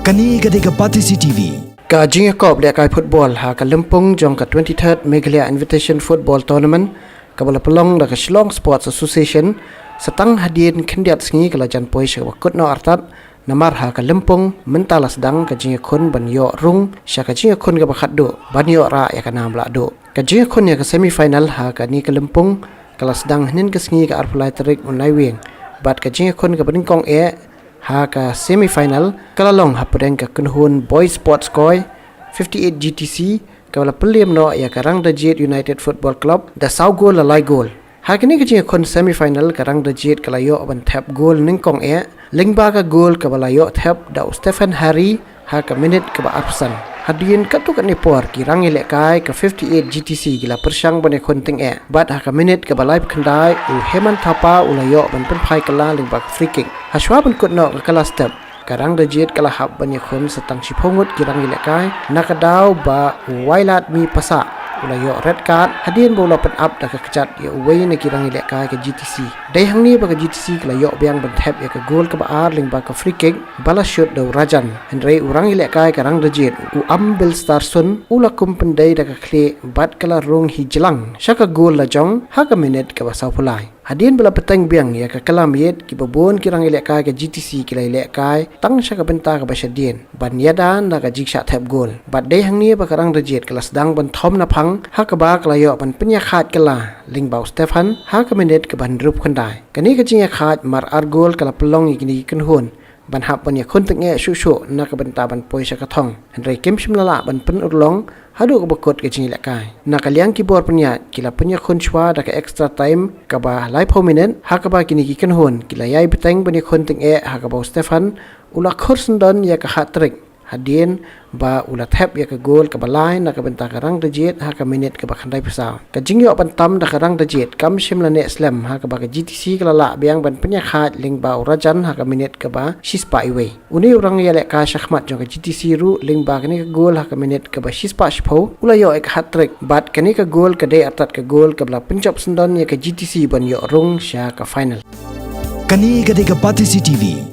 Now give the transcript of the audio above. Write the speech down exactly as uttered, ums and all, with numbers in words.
Kane ka dei ka Batesi T V. Ka jingïakop lehkai football ha ka lympung jong ka twenty-third Meghalaya Invitation Football Tournament, kaba la pynlong da ka Shillong Sports Association, sa tang hadien khyndiat sngi ka la jan poi sha kaba kut noh artat, namar ha ka lympung mynta la sdang ka jingïakhun ban ïoh rung sha ka jingïakhun kaba khatduh ban ïoh rah ïa ka nam lahduh. Ka jingïakhun ïa ka semi final ha kane ka lympung ka la sdang hynnin ka sngi, ka arphew lai tarik u Naiwieng, bad ka jingïakhun kaba nyngkong eh ha ka semi final ka la long hapdeng ka kynhun Boys Sports Koi fifty-eight G T C, kaba la pynliem noh ïa ka Rangdajied United Football Club da saw gol la lai gol. Ha kane ka jingïakhun semi final, ka Rangdajied ka la ïoh ban thep gol nyngkong eh lyngba ka gol kaba la ïoh thep da u Stephen Harry ha ka minit kaba arphew san. Hadien katto katne por, ki rangïalehkai ka fifty-eight G T C ki la pyrshang ban ïakhun tyngeh, bad ha ka minit kaba laiphew khyndai u Heman Thapa u la ïoh ban pynphai kylla lyngba ka free kick. Hashwa ban kut noh ka kylla step, ka Rangdajied ka la hap ban ïakhun sa tang shiphew ngut ki rangïalehkai, na ka daw ba u Wailadmee Passah u la ïoh red card hadien ba u la pynap da ka kjat ïa uwei na ki rangïalehkai ka G T C. Dei hangne ba ka G T C ka la ïoh biang ban thep ïa ka gol kaba ar lyngba ka free kick ba la shut da u Rajan. Hynrei u rangïalehkai ka Rangdajied, u Ambilstar Sun, u la kum pyndei da ka khlieh bad ka la rung hi jlang sha ka gol la jong ha ka minit kaba sawphew lai. Hadien ba la bteng biang ïa ka kylla miet, kiba bun ki rangïalehkai ka G T C ki la ïalehkai tang sha ka bynta kaba shadien ban ïada na ka jingshah thep gol. Bad dei hangne ba ka Rangdajied ka la sdang ban thom naphang, ha kaba ka la ïoh ban pynïakhaid kylla lyngba u Stephen ha ka minit kaba hynriewphew khyndai. Kane ka jingïakhaid mar ar gol ka la pynlong ïa kine ki kynhun ban hap ban ïakhun tyngeh shuh shuh na ka bynta ban poi sha ka thong. Hynrei kim shym la lah ban pynurlong haduh kaba kut ka jingïalehkai. Na ka liang ki bor pynïaid, ki la pynïakhun shuwa da ka extra time kaba laiphew minit, ha kaba kine ki kynhun ki la ïai bteng ban ïakhun tyngeh, ha kaba u Stephen u la khur syndon ïa ka hat-trick hadien ba u la thep ïa ka gol kaba lai na ka bynta ka Rangdajied ha ka minit kaba khyndaiphew saw. Ka jingïoh ban tam da ka Rangdajied kam shym la neh slem, ha kaba ka G T C ka la lah biang ban pynïakhaid lyngba u Rajan ha ka minit kaba shispah iwei. Une u rangïalehkai shakhmat jong ka G T C ruh, lyngba kane ka gol ha ka minit kaba shispah shiphew, u la ïoh ïa ka hat-trick, bad kane ka gol ka dei artat ka gol kaba la pynjop syndon ïa ka G T C ban ïoh rung sha ka final. Kane ka dei ka Batesi T V.